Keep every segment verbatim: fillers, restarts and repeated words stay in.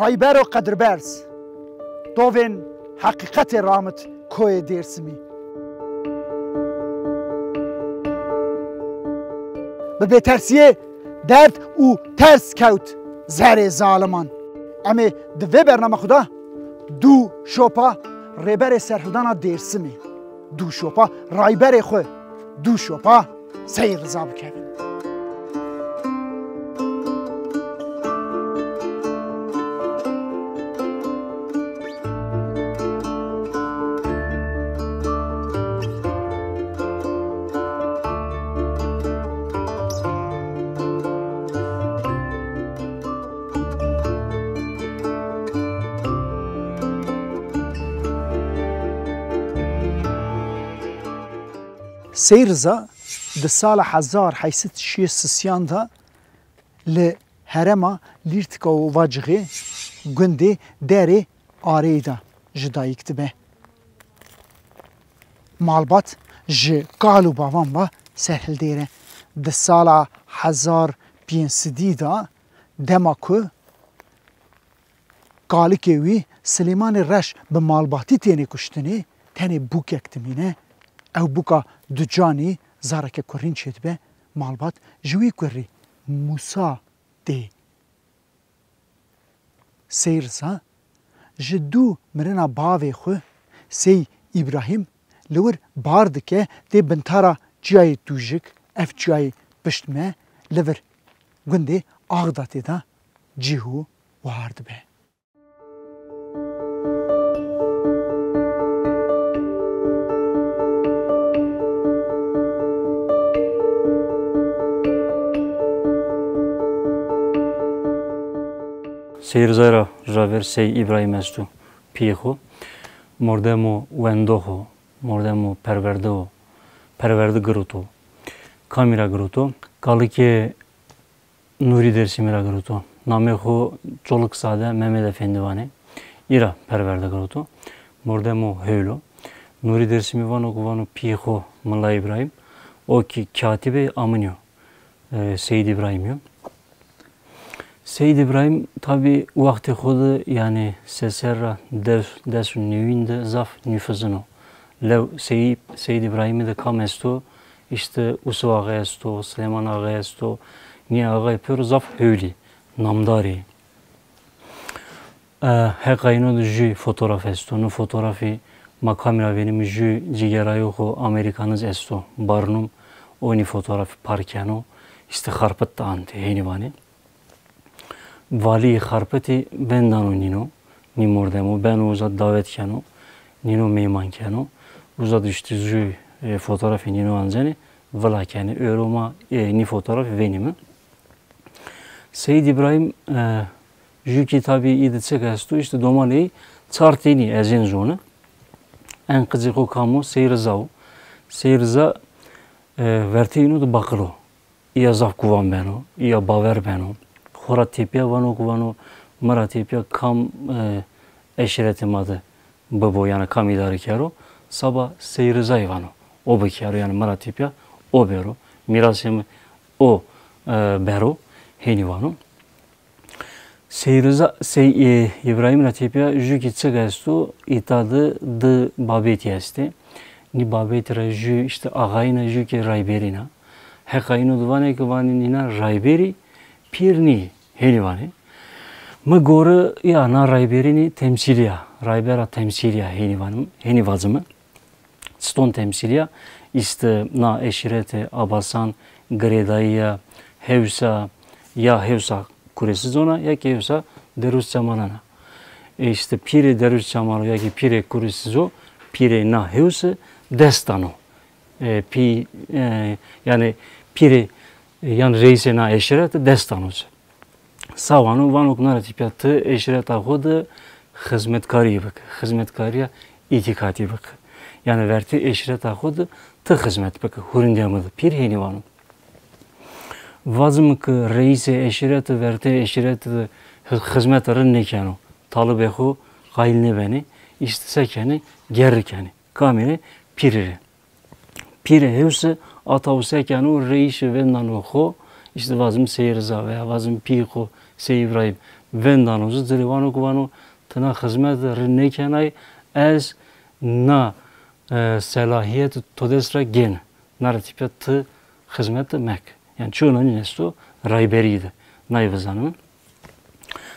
Raybero Qedirberz, tovên heqîqetê ramit koyê Dêrsimî. Bi bêtersiyê derd û ters kewt zerê zaliman. Em ê di vê bername xwe de dû şopa Rêberê Serhildana Dêrsimê, dû şopa Rayberê xwe, dû şopa Seyîd Riza bikevin. Seyîd Riza di sala hezar heyt sed şêst û sêyan de li herêma Lîrtika û Vacixê gundê Derê Areyî de ji dayik dibe. Malbat ji kal û bavan ve serhildêr e. Di sala hezar pênc sedî de dema ku kalikê wî Silêmanê Reş bi malbatî têne kuştinê, tenê bûkek dimîne. Ew bûka ducanî zareke kurîn çêdibe. Malbat ji wî kurî Mûsa tê. Seyîd Riza ji dû mirina bavê xwe Sey Îbrahîm li wir bar dike, tê bintara çiyayê Tûjik, ev çiyayê pişt me, li vir gundê Axdatê de cih û war dibe. Seyîrzayra raver Sey Îbrahîm esto, piyê xo, mordemo wendoxo, mordemo perverdeo, perverde giroto. Kamî ra giroto? Kalikê Nûrî Dêrsimî ra giroto. Namê xo Çolikzade Mehmed Efendî vanê. Îra perverde giroto. Mordemo hewlo. Nûrî Dêrsimî vano ku vano piyê xo Mila Îbrahîm, o kî katibê amin yo. E, Seyîd Îbrahîm yo. Seyîd Îbrahîm tabî wextê xo de, yanî seser ra des, des û newîn de zaf nufuzin o. Lew Seyî-, Seyîd Îbrahîmî de kam esto? Îşte Ûso Axa esto, Silêman Axa esto, nî axayê pêro zaf hewlî, namdarî. E, heqa îno de jû fotograf esto. No fotografî ma kamî ra vênîme, jû cîgerayo xo Amerîkanij esto, Barnum, o nî fotografî par keno. Îşte Xarpit de ante, hênî vanê. Valîyê Xarpitî veng dano nîno, nî mordemo, beno uza dawet keno, nîno mêman keno. Uza de îşte jû, e, fotografî nîno ancenê, vila kenê. Ewro ma, e, nî fotografî vênîme. Seyîd Îbrahîm, e, jû kî tabî î de çik esto, îşte domanê î çar tenî ez ên zone. En qicê xo kam o? Seyî Riza o. Seyî Riza, e, vertê îno de baqil o. Îya zaf guvan beno, îya bawer beno. Xora têpiya vano ku vano, mi ra têpiya kam, e, eşîretê ma de bibo, yanî kam îdare kero, saba Seyî Rizayî vano. O bikero, yanî mi ra têpiya o bêro. Mîrasê mi o, e, bero, hênî vano. Sey Riza, Sey, e, Îbrahîm ra têpiya jû kî çik esto, îta de di babetî estê. Nî babetî ra jû îşte axayîn a, jû kî rayberîn a. Heqa îno de vanê ki vanê nîna rayberî pîr nî, hênî vanê. Mi gore ya na rayberînî temsîlî ya, raybera temsîlî ya hênî vanim, hênî vacime. Çiton temsîlî ya? Îşte na eşîretê Abasan girêdayî ya, hewsa, ya hewsa Kurê Sizon a, ya kî hewsa Derûs Çemalan a. E, îşte pîrê Derûs Çemalo ya kî pîrê Kurê Sizo, pîrê na hewse dest dano. E, pî, e, yanî pîrê, e, yan reîsê na eşîrete dest dano ci. Sa vano, vano ku na ra têpiya ti eşîreta xo de xizmetkarî bike, xizmetkarîya îtîkatî bike. Yanî vertê eşîreta xo de ti xizmet bike, hûrîndiya mi de, pîr hênî vano. Vacime ki reîsê eşîrete, vertê eşîrete de xi-, xizmeta rind nêkeno, talibê xo qayîl nêbenê, îşte se kenê, gerî kenê. Kamî rê? Pîrî rê. Pîrê hewse ata û se keno, reîşê vêndano xo, îşte vacim Sey Riza veya vacim pî xo Sey Îbrahîm, Vêndano ji cilê wano ku vano, tu na xizmet rê nêkenay, ez na, e, selahiyet to dest re gên. Na re tîpe tu xizmet meke. Yani çi onanîn esto rayberî de. Nayê bizanim.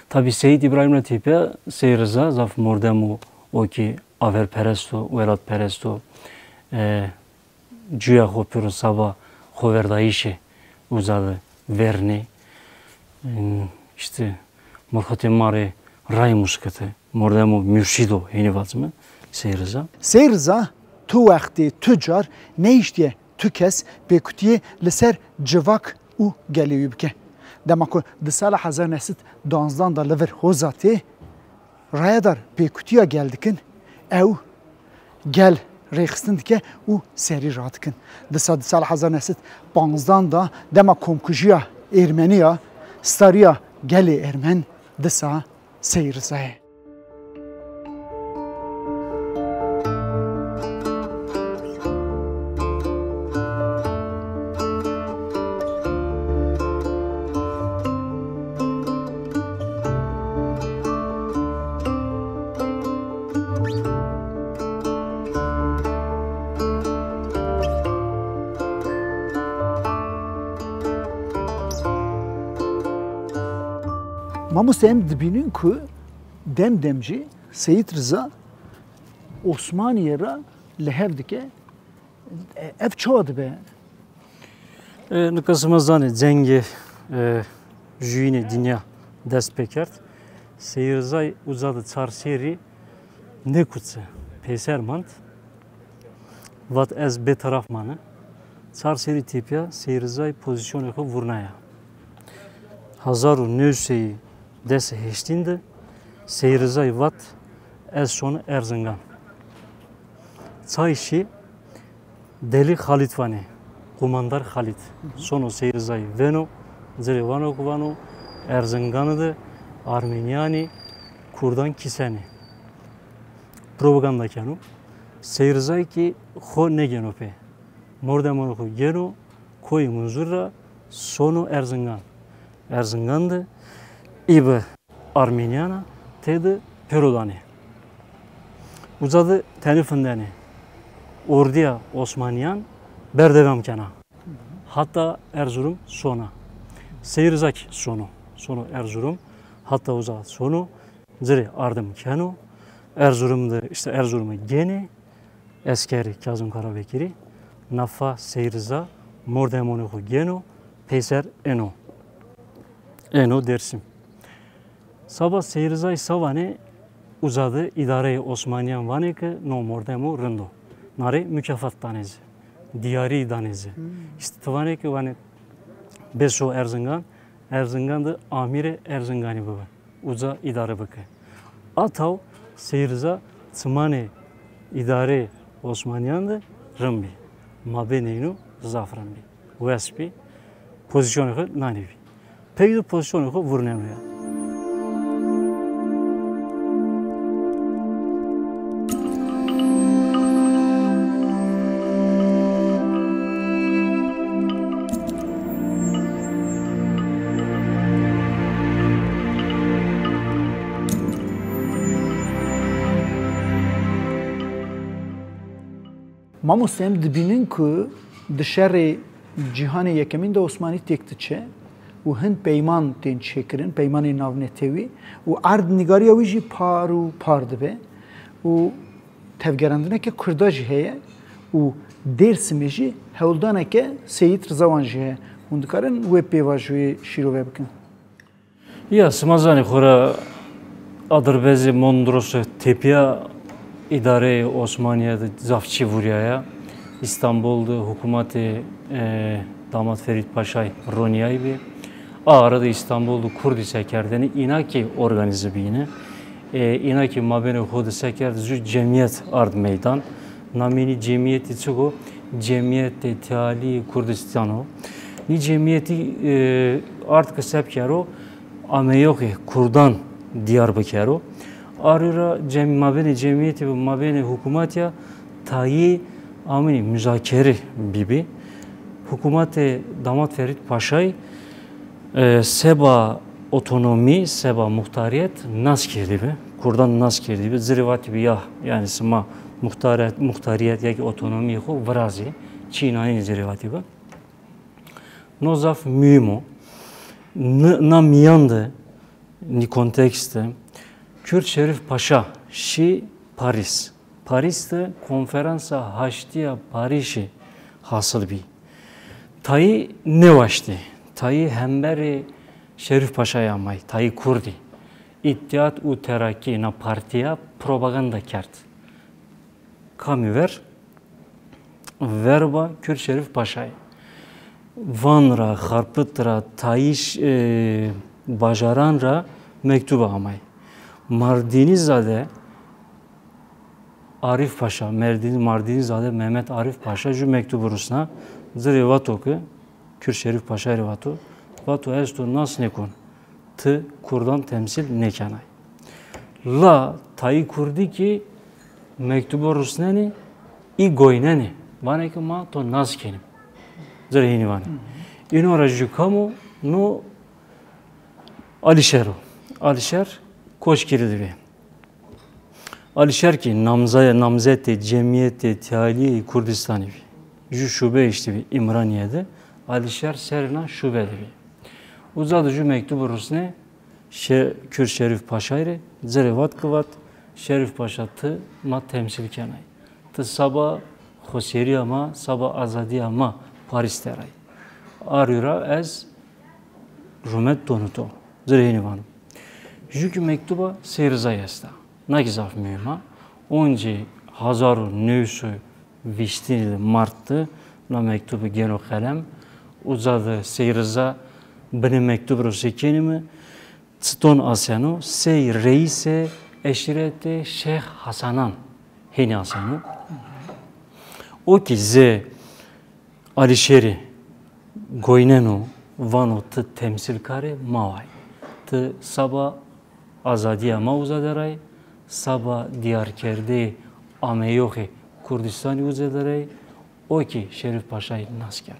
Tabi Seyîd Îbrahîm re tîpe Seyîd Riza zaf mordem û o ki averperest o, welatperest o. E, cuya xwe pêro saba xweverdayîşê uza de vernê. Îşte mirxetê ma rê ray muskete, mordemo mürşîdo hênî vazime Seyîd Riza. Seyîd Riza tu wextê tu car nehiştiye tu kes pêkutiyê li ser civak û gelê wî bike. Dema ku di sala hezar neh sed danzdan de li vir hoza tê, rayedar pêkutiya gel dikin, ew gel rêxistin dike û serî radikin. Disa di sala hezar neh sed panzdan de dema komkujiya Êrmeniya, stariya gelê Êrmen disa Seyîd Riza ye. Mamoste, em dibînin ku dem dem jî Seyîd Riza Osmaniyê re li hev dike. Ev çawa dibe? E, nika sima zanê, cengê, e, jûyînê dinya dest pê kerd. Seyîd Rizayê uza di çar serî nêkutse, pêser mand. Vat ez bêteraf mane. Çar serî têpiya Seyîd Rizayê pozîsyonê xwe vurnaya. Hezar û neh sey des û heştîn de Seyîd Rizayê vat, ez şon Erzingan. Çay şî Delî Xalîd vanê, Qumandar Xalîd. Sono Seyîd Rizayê vêno, cirê vano ku vano, Erzinganê de Armenyanî Kurdan kîsenê. Propaganda keno. Seyîd Rizayê ki xo negêno pê. Mordemanê xo gêno, Koyê Munzur ra sono Erzingan. Erzingan de î bi Armeniyana tê de pêro danê. Uza de tenê findenê. Ordiya Osmaniyan berdewam kena. Hatta Erzurum sona. Seyîd Riza ki sono. Sono Erzurum. Hatta uza sono. Cirê ardim keno. Erzurum de, işte Erzurum'u gene. Eskerî Kazım Karabekirî, nafa Seyîd Riza, mordemonê xwe gêno, peyser êno. Êno Dêrsim. Saba Seyîd Rizayê savanê uza de îdareyê Osmaniyan vanê ke no mordemo rind o. Narê mukafat danê zî. Diyarî danê zî. Hmm. Îşte ti vanê ke vanê bê şo Erzingan, Erzingan de amîrê Erzinganî bibe. Uza îdare bike. A taw Seyîd Riza çimanê îdarê Osmaniyan de rind bî. Mabênê îno zaf rind bî. Wes bî. Pozîsyonê xwe nanî bî. Pey de pozîsyonê xwe vurneno ya. Mamoste, em dibînin ku di şerê cîhanê yekemîn de Osmanî têk diçe û hin peyman tên çêkirin, peymanê navnetewî û erdnîgariya wî jî par û par dibe û tevgerandineke Kurda jî heye û Dêrsimê jî hewldaneke Seyîd Riza wan jî heye. Hûn dikarin wê pêvajoyê şîrove bikin? Ya, sima zanî xwe re Adirbezê Mondros têpiya îdareyê Osmaniye de zaf çî vuriyaya. Îstanbul de hikûmetê, e, damat Ferîd Paşayê roniyayî bî. A ara de Îstanbul de Kurdî sekerdinî, îna kî organîze bîne. E, îna kî mabênê xwe de sekerd zû cemiyet ard meydan. Namê nî cemiyetî çi go? Cemiyetê Tealî Kurdistan o. Nî cemiyetî, e, ard ke sebkero, ameyoxê Kurdan diyar bikero. Arî ra cem-, mabênê cemiyetî bi mabênê hikûmetiya tayê amînî muzakere bîbî. Hikûmetê damat Ferîd Paşayê, e, seba otonomî seba muxtariyet nas kerdî bi. Kurdan nas kerdî bi. Zirê vatî bi ya, yani sima muxtariyet, muxtariyet ya ki otonomî xo virazî. Çînanî zirê vatî bi. No zaf muhîm o. N-, na miyan de, nî kontekst de, Kürt Şerîf Paşa şî Parîs. Parîs de konferansa Haştiya Parîsî hasil bî. Tayî nêwaştî. Tayî hemberê Şerîf Paşayê amay, tayî Kurdî. Îttihat û Terakî na partiya propaganda kerd. Kamî ver? Verba Kürt Şerîf Paşayê. Van ra, Xarpit ra, tayî ş-, e, bajaran ra mektûba amay. Mardînîzade Arîf Paşa, Merdîn-, Mardînîzade Mehmet Arîf Paşa jû mektûb rusna, zirê vato ki, Kürt Şerîf Paşayê rê vato, vato ez to nas nêkon, ti Kurdan temsîl nêkenay. La tayî Kurdî ki mektûbo rusnenê, î goynenê, vanê ki ma to nas kenîm. Zirê hînî vanê. Îno ra jû kam o? No Alîşer o. Alîşer Koçgirî de bî. Alîşer ki namzaya, namzetê Cemiyetê Tealiyê Kurdistanî bî. Jû şube îşte bî Îmraniye de. Alîşer serê na şube de bî. Uza de jû mektûb rusne şe-, Kürt Şerîf Paşayê rê, zirê vat ki vat, Şerîf Paşa ti ma temsîl kenay. Ti saba xweseriya ma, saba azadiya ma Parîs de ray. Arî ra ez rûmet donu to. Zirê hînî vano. Jû ki mektûba Sey Rizayê esta. Na ki zaf muhîm a. Oncî hezar û new sey û vîstî de mart de na mektûbi geno qelem. Uza de Sey Riza binê mektûb ro sekenî mi, çiton aseno, sey reîsê eşîretê Şêx Hasanan hînî aseno. O ki zê Alîşêrî goyneno, vano ti temsîlkarê ma way. Ti saba azadiya ma uza de ray, saba diyarkerdê ameyoxê Kurdistanî uza de ray, o ki Şerîf Paşayê nas ken.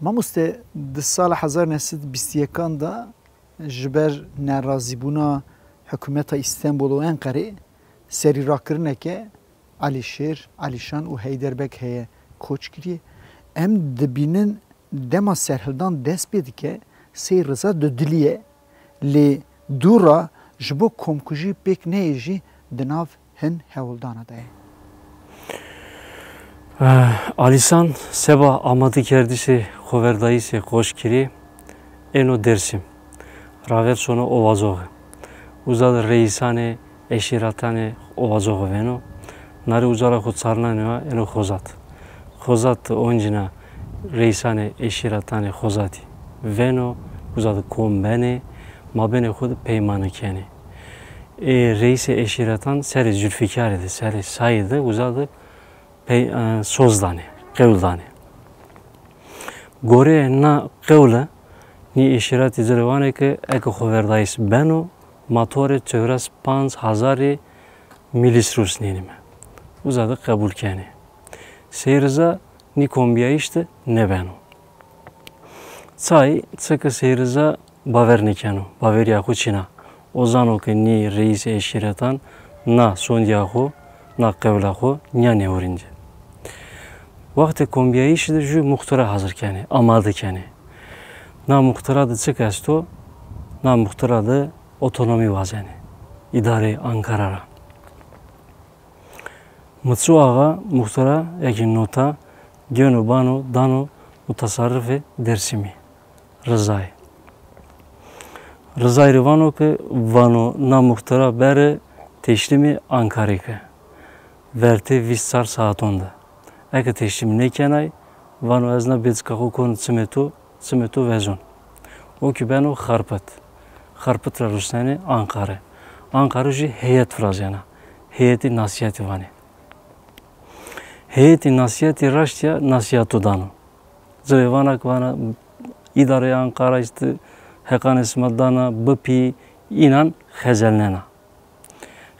Mamoste, di sala hezar neh sed bîst û yekan de ji ber nerazîbûna hikûmeta Îstenbul û Enqerê serîrakirineke Alîşêr, Alîşan û Heyderbeg heye Koçgiriyê. Em dibînin dema serhildan dest pê dike, Sey Riza dudilî ye, lê dû re ji bo komkujî pêk neyê jî di nav hin hewldana de ye. Eh, Alîsan seba amadekerdişê xoverdayîşê Koçgirî êno Dêrsim. Raver sono Ovazoxê. Uza de reîsanê eşîretanê Ovazoxê vêno. Narê uza ra xo çarnanê wa êno Xozat. Xozat de oncîna reîsanê eşîretanê Xozatî vêno, uza de kom benê, mabênê xo de peymane kenê. Ê reîsê eşîretan serê Zülfikarê de, serê Sayê de uza de pey-, e, soz danê, qewl danê. Goreyê na qewle, nî eşîretî zirê vanê ke eke xoverdayîş beno, ma to rê çewres panc hezarî milîs rusnînîme. Uza de qebûl kenê. Sey Riza nî kombiyayîş de nebeno. Çay, çike Sey Riza bawer nêkeno, baweriya xo çin a. O zano ke nî reîsê eşîretan na sondiya xo, na qewla xo nîya nêhurînce. Wextê kombiyayîşî de jû muxtira hazir kenê, amade kenê. Na muxtira de çik esto? Na muxtira de otonomî wazenê. Îdareyê Ankara ra. Mitsu Axa muxtira yekî nota geno bano dano mutasarrifê Dêrsimî, Rizayê. Rizayê rê vano ke vano na muxtira bere teşlîmê Ankarê ke. Vertê vîst çar saeton de. Eke teşlîm nêkenay, vano ez na bêçika xo kon çimê to, çimê to vezon. O ki beno Xarpit. Xarpit ra rusnenê Anqare. Anqare jî heyet virazena. Heyetî nasiyetî vanê. Heyetî nasiyetî raştiya nasiyato dano. Zirê vana ki vana îdareyê Anqara îşte heqanê sima dana, bipî, înan xecelnena.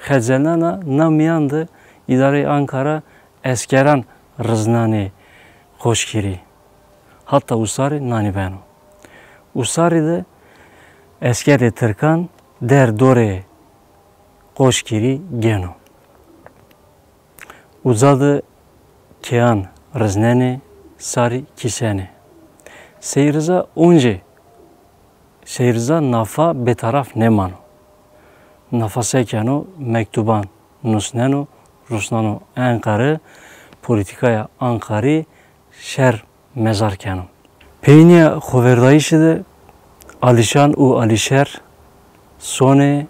Xecelnena, na miyan de îdareyê Ankara eskeran riznanê Qoşkirî. Heta Usarê nanî beno. Usarê de eskerê tirkan der dorê Qoşkirî geno. Uza de keyan riznenê, sarî kîsenê. Seyriza oncê Seyriza nafa bêtaraf nemano. Nafa sekeno, mektuban nusneno, rusnano Enqere, polîtîkaya Anqarî şer mezar keno. Peyniya xoverdayîşê de Alîşan û Alîşer sonê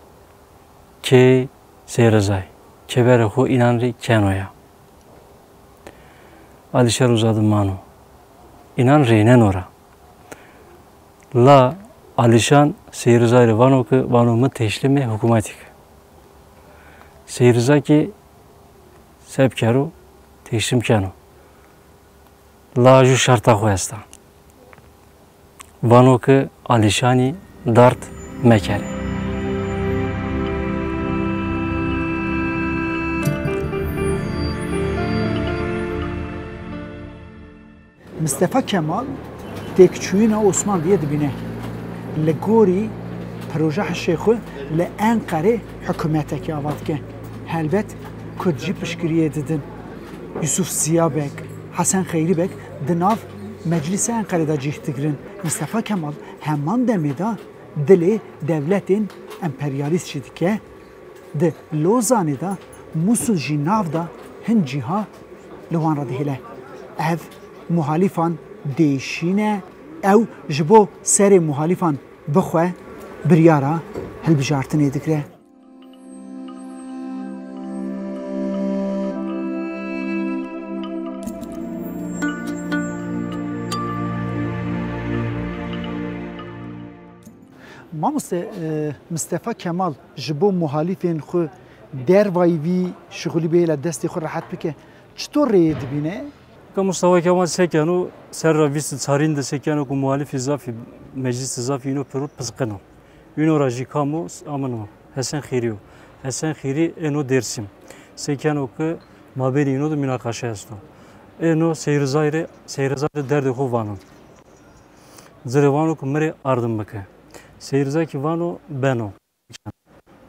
kê Seyrizay. Keberê xo înan rê keno ya. Alîşer uza de mano. Înan rêneno ra. La Alîşan Seyrizay rê vano ke, vano, mi teşlîmê hikûmetî ke. Seyriza kî se bikero, teşlîm keno. La jû şerta xo esta. Vano ke Alîşanî dard mekerê. Mistefa Kemal têkçûyîna Osmanliyê dibîne. Li gorî projeya hişê xwe li Enqerê hikûmetekê ava dike. Helbet Kurd jî piştgiriyê didin. Yusuf Ziya Beg, Hesen Xeyrî Beg di nav Meclîsa Enqerê de cih digirin. Mistefa Kemal heman demê de dilê dewletên emperyalîst jî dike. Di Lozanê de Musul jî nav da hin cîha li wan re dihêle. Ev muhalîfan diêşîne, ew ji bo serê muhalîfan bixwe biryara hilbijartinê digire. Mamoste, e, Mistefa Kemal ji bo muhalîfên xwe dervayî vî şixulî bê, li destê xwe rehet bike, çitor rêyê dibîne? Ka Mustafa Kemal sekeno, serra vîst û çarîn de sekeno ku muhalîfê zafî, meclîsê zafî îno piro pizqino. Îno ra jî kamo amino? Hesen Xêrî yo. Hesen Xêrî êno Dêrsim. Sekeno ke mabênê îno de mînaqaşe esto. Êno Seyrizay rê, Seyrizay rê derdê xo vano. Ci rê vano ku mi rê ardim bike. Seyrizay kî vano beno.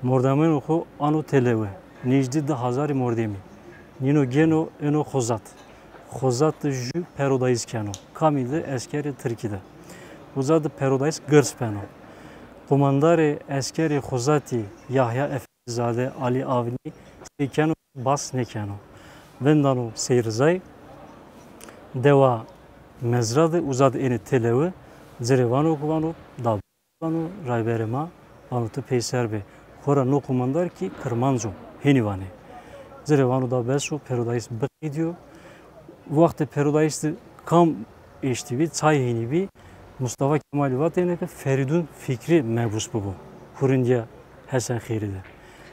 Mordemêno xo ano têlewe. Nêjdî di hazarî mordemî. Nîno gêno êno Xozat. Xozat de jû perodayîs keno. Kamî de? Eskerê tirkî de. Uza de perodayîs girs beno. Qumandarê eskerê Xozatî Yahya Efendizade Alî Avnî sêkeno bas nêkeno. Vindano Seyrizay dewa Mezra de, uza de ênê têlewe. Ci rê vano ku vano da Vano rayberê ma, vano tu peyser bê. Xora no qumandar kî Kirmanc o, hênî vanê. Ci rê vano da bes o, perodayîs biqîdîyo. Wextê perodayîs de kam êştî bî, çay hênî bî, Mustafa Kemalî vatêne ke Ferîdûn Fikrî mebûs bibo hûrindiya Hesen Xêrî de.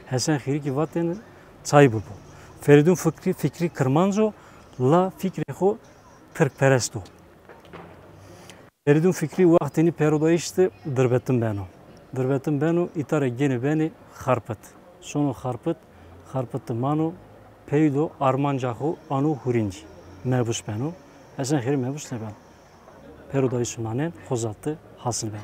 Hesen Xêrî kî vatêne çay bibo. Ferîdûn Fikrî, Fikrî Kirmanc o, la fikrê xo tirkperest o. Ferîdûn Fikrî wextênî perodayîş de dirbetin beno. Dirbetin beno, îta ra gêne benê Xarpit. Sono Xarpit, Xarpit de mano, peydo armanca xo ano hûrîncî. Mebûs beno. Hesen Xêrî mebûs nebeno. Perodayîş û nanên Xozat de hasil beno.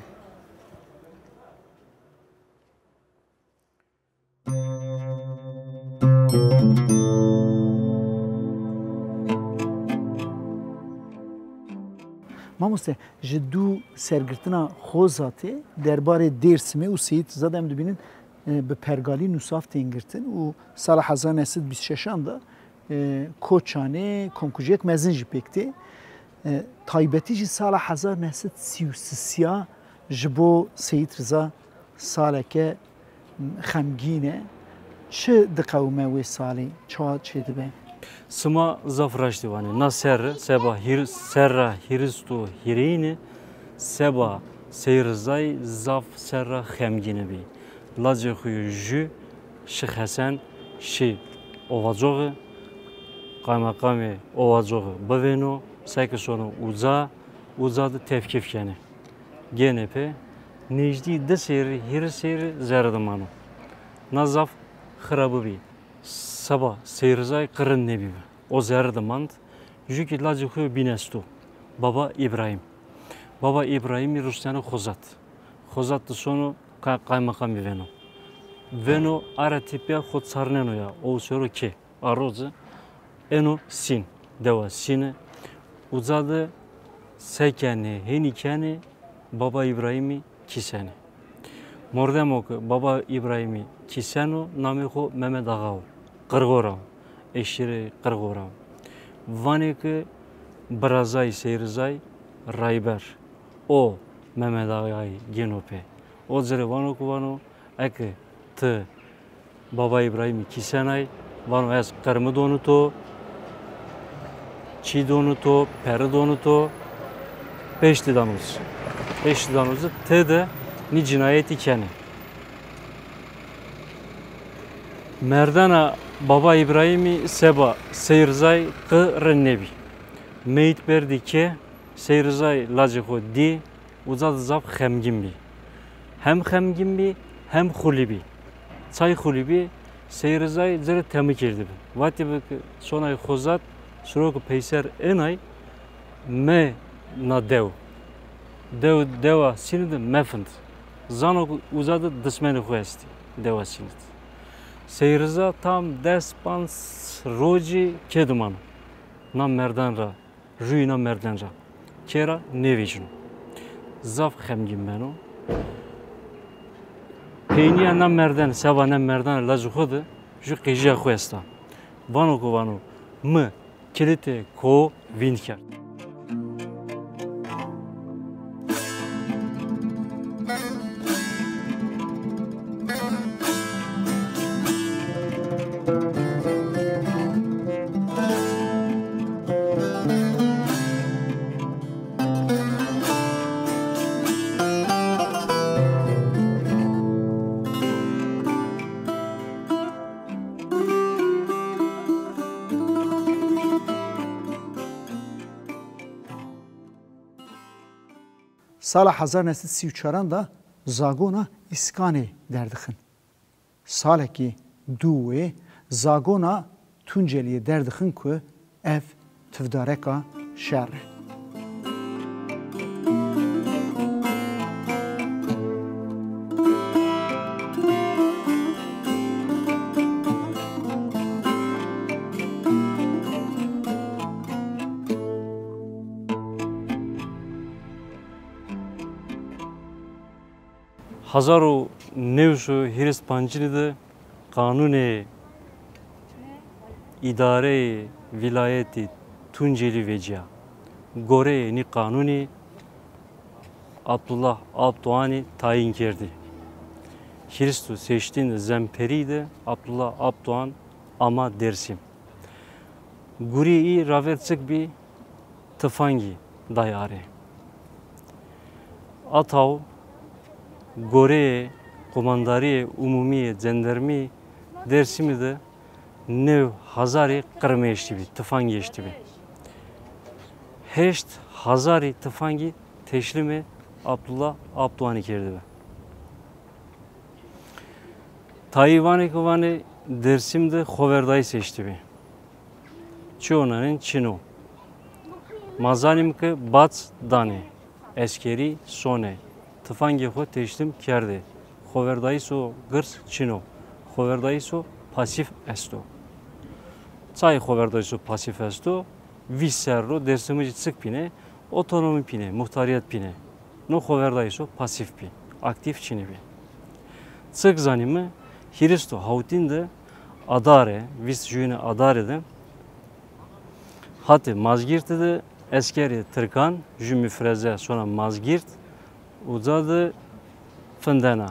Mamoste, ji dû sergirtina Xozatê derbarê Dêrsimê û Seyîd Rıza de em dibînin, e, bi pergalî nûsav tên girtin û sala hezar neh sed bîst şeşan de e, Koçanê komkujiyek mezin jî pêk tê. E, taybetî jî sala hezar neh sed sî û sisiya ji bo Seyîd Riza saleke xemgîn e. Çi diqewime wê salê? Çawa çêdibe? Sima zaf raştî vanê. Na serre, seba hîr-, serra hîrist û hîrêyînê, seba Seyîd Rizayî zaf serra xemgîne bî. Lacê xwe yê jû Şix Hesen şî Ovacoxê, qaymeqamê Ovacoxê bivêno, seke sono uca, uca de tevkif kenê. Gênê pê, nêjdî di sêrî, hîrê sêrî zere de mano. Na zaf xira bibî, seba Seyrizayê qirin nebîbe. O zerre de mand. Jûkî lacê xwe bînesto. Baba Îbrahîm. Baba Îbrahîmî rûstene Xozat. Xozat de sono ka-, qaymeqamî veno. Veno ara tîpiya xwe çarneno ya. O sero kê. Aroze. Eno Sîn. Dewa Sîne. Uca de sekene, hênî kene, Baba Îbrahîmî kîsene. Mordemo ke Baba Îbrahîmî kîseno, namê xwe Mehmet Axa o. Qirgora o. Eşîrê Qirgora o. Vanê ke birazay Seyrizay Rayber. O Mehmet Axayî gêno pê. O cire vano ku vano, eke ti Baba Îbrahîmî kîsenay, vano ez qirmi donu to, çî donu to, peri donu to, pêştî danoz. Pêştî danoz tê de nî cinayetî kenê. Merdena Baba Îbrahîmî seba Seyrizay qi rin nebî. Meyit berdî ke Seyrizay lacê xwe dî, uca de zaf xemgîn bî. Hem xemgîn bî, hem xulî bî. Çay xulî bî, Seyrizay cire temikêr dibi. Vatî bi ki sonay Xozat, sirok peyser enay, me na dew. Dew, dewa Sînî de mefind. Zano ku uca de dismenê xwe estî, dewa Sînî de. Seyriza tam des panc rocî kê dimano. Na merdan ra. Rûyîna merden ra. Kê ra nêvêjino. Zaf xemgîn beno. Peynîya na merden, seba na merdan lacê xwe de, jû qîjiya xwe esta. Vano ku vano, mi kilîtê ko vînd kerd. Sala hezar neh sed sî û çaran de zagona Îskanê derdixin. Salekî dû wê zagona Tunceliyê derdixin ku ev tivdareka şer e. Hezar û neh sed û hîris pancî de qanûnê îdareyê vîlayetê Tuncelî veciya. Goreyê nî qanûnî Abdullah Abdoğanî tayîn kerdî. Hîris û seştîn de Zemperî de Abdullah Abdoğan ama Dêrsim. Gurî î raver çik bî, tifangî day arê. Ataw goreyê Qomandariyê Umûmî yê Cendermî Dêrsimî de neh hezarî qirmê eştîbî, tifangî eştîbî. Heşt hezarî tifangî teşlîmê Abdullah Abdoğanî kerdibe. Tayî vanê ku vanê Dêrsim de xoverdayîs eştibî. Çi onanên çin o. Ma zanîm ke bac danê. Eskerî sonê. Tifangê xwe teşlîm kerdê. Xoverdayîso girs çin o. Xoverdayîso pasîf esto. Çayê xoverdayîso pasîf esto? Vîst serro Dêrsimijî çik pîne? Otonomî pîne, muxtariyet pîne. No xoverdayîso pasîf bî, aktîf çinî bî. Çik zanîme, hîris û hewtîn de Adarê, vîst jûyînê Adarê de hatê Mazgîrtî de eskerê tirkan jû mifreze sona Mazgîrt, uca de findena.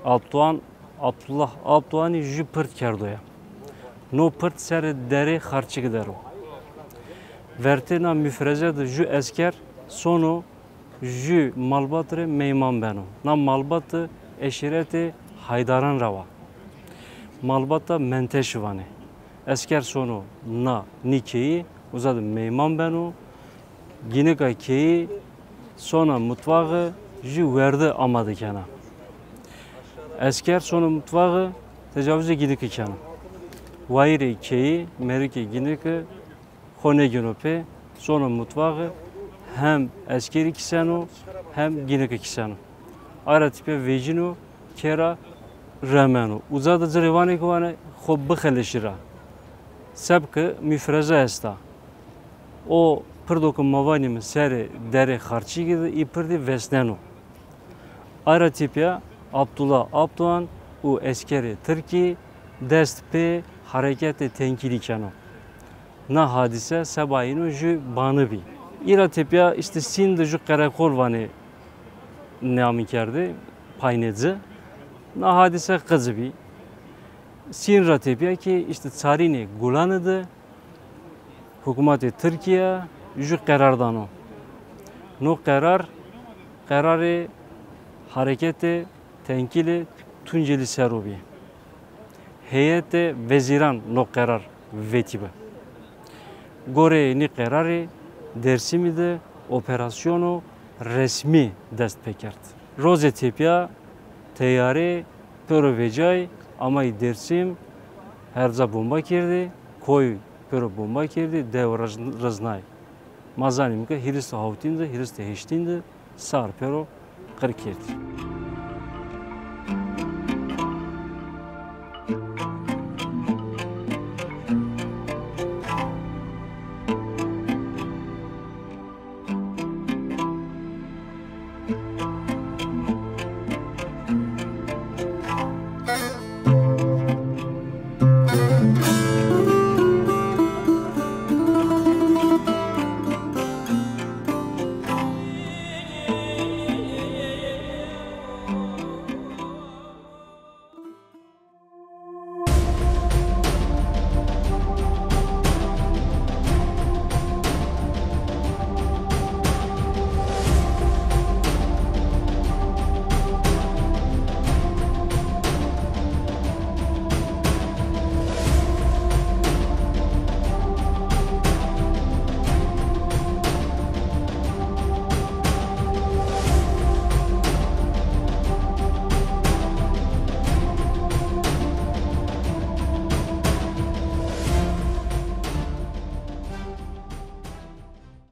Abdoğan, Abdullah Abdoğanî jû pirt kerdoya. No pirt serê derê Xarçik der o. Vertê na mifreze de jû esker sono jû malbat rê meyman beno. Na malbat de eşîretê Haydaran ra wa. Malbata Menteşî vanê. Esker sono na nî keyî, uza de meyman beno. Gînika keyî sona mutfaxê jû werde amade kena. Esker sono mutfaxê tecavuzê gînikî kena. Wayîrê keyî merikê gînike xwe negino pê, sono mutfaxê hem eskerî kiseno hem gînike kiseno. Ara tîpya vecîno kera remeno. Uza de cirê vanê ki wane xwe bixeleşîra. Sebke mîfreze esta. O pirdo ki mavanî min serê derê xarçîgî de î pirdî vesneno. Ara tîpya Abdullah Abdoğan û eskerê Tirkî dest pê hareketê tenkîlî keno. Na hadîse seba îno jû banî bî. Îra têpya îşte Sîn de jû qereqol vanê neamî kerdî, paynê ci. Na hadîse qic bî. Sîn ra têpya ki îşte çarînê Gulanê de hikûmetê Tirkiye jû qerar dano. No qerar, qerarê hareketê tenkîlê Tunceli ser o bî. Heyetê vezîran no qerar vetîbe. Goreyê nî qerarê Dêrsimî de operasyono resmî dest pê kerd. Rozê têpya teyarê pêro vecayî amayî Dêrsim, herca bomba kerdî, koy pêro bomba kerdî, dew riz-, riznayî. Ma zanîm ke hîris û hewtîn de, hîris û heştîn de sar pêro qir kerdî.